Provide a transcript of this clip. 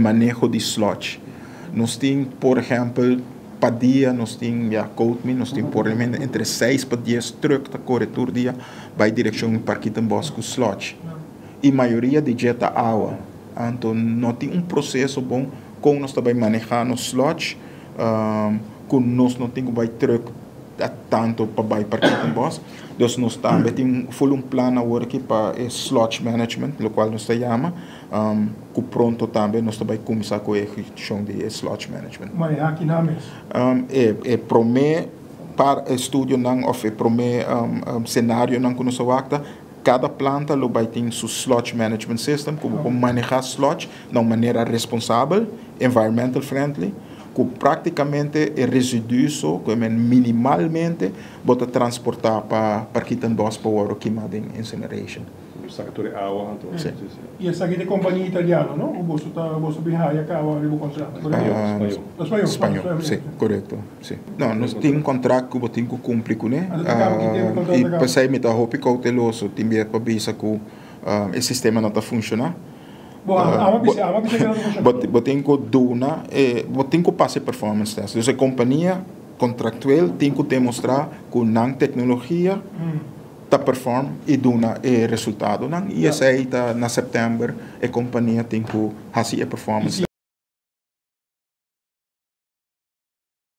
Maneho di sludge. Nos tin, por ehèmpel, pa dia nos tin, ya, quote me, nos tin por lo menos entre 6 pa 10 truck ta kore tur dia bai direkshon Parkietenbos ku sludge. I mayoria di dje ta awa. Anto no tin un proseso bon kon nos ta bai manehá nos sludge ku nos no tin ku bai truck tanto pa bai Parkietenbos. Dus nos tambe tin full un plan awor aki pa e sludge management, lokual nos ta yama, ku pronto tambe nos ta bai kuminsá ku e ehekushon di e sludge management. Manehá ki nan mes? E promé par estudionan òf e promé senarionan ku nos a wak ta kada planta lo bai tin su sludge management system ku bo por manehá sludge na un manera responsabel, environmental friendly, ku práktikamente e residu so ku minimalmente bo ta transportá pa Parkietenbos pa wòrdu kimá den incineration. Saka tur e awa anto. Si. I esaki ta e kompania italiano, no? Ku boso ta boso bin haya kaba riba kontrato, korekto? Spañó. Spañó. Spañó, si, korekto, si. No, nos tin un kontrakt ku bo tin ku kumpli kuné. Anto ta kaba ki tempu e kontrato I ta kaba? P'esei mi ta hopi kouteloso tin bia pa bisa ku e sistema no ta funshoná. Bo amo bisa, amo bisa ku no ta funshoná. Bo tin ku duna e, bo tin ku pasa e performance test. Dus e kompania kontraktueel tin ku demostrá ku nan teknologia ta perform i duna e resultadonan i esei ta na sèptèmber e kompania tin ku hasi e performance.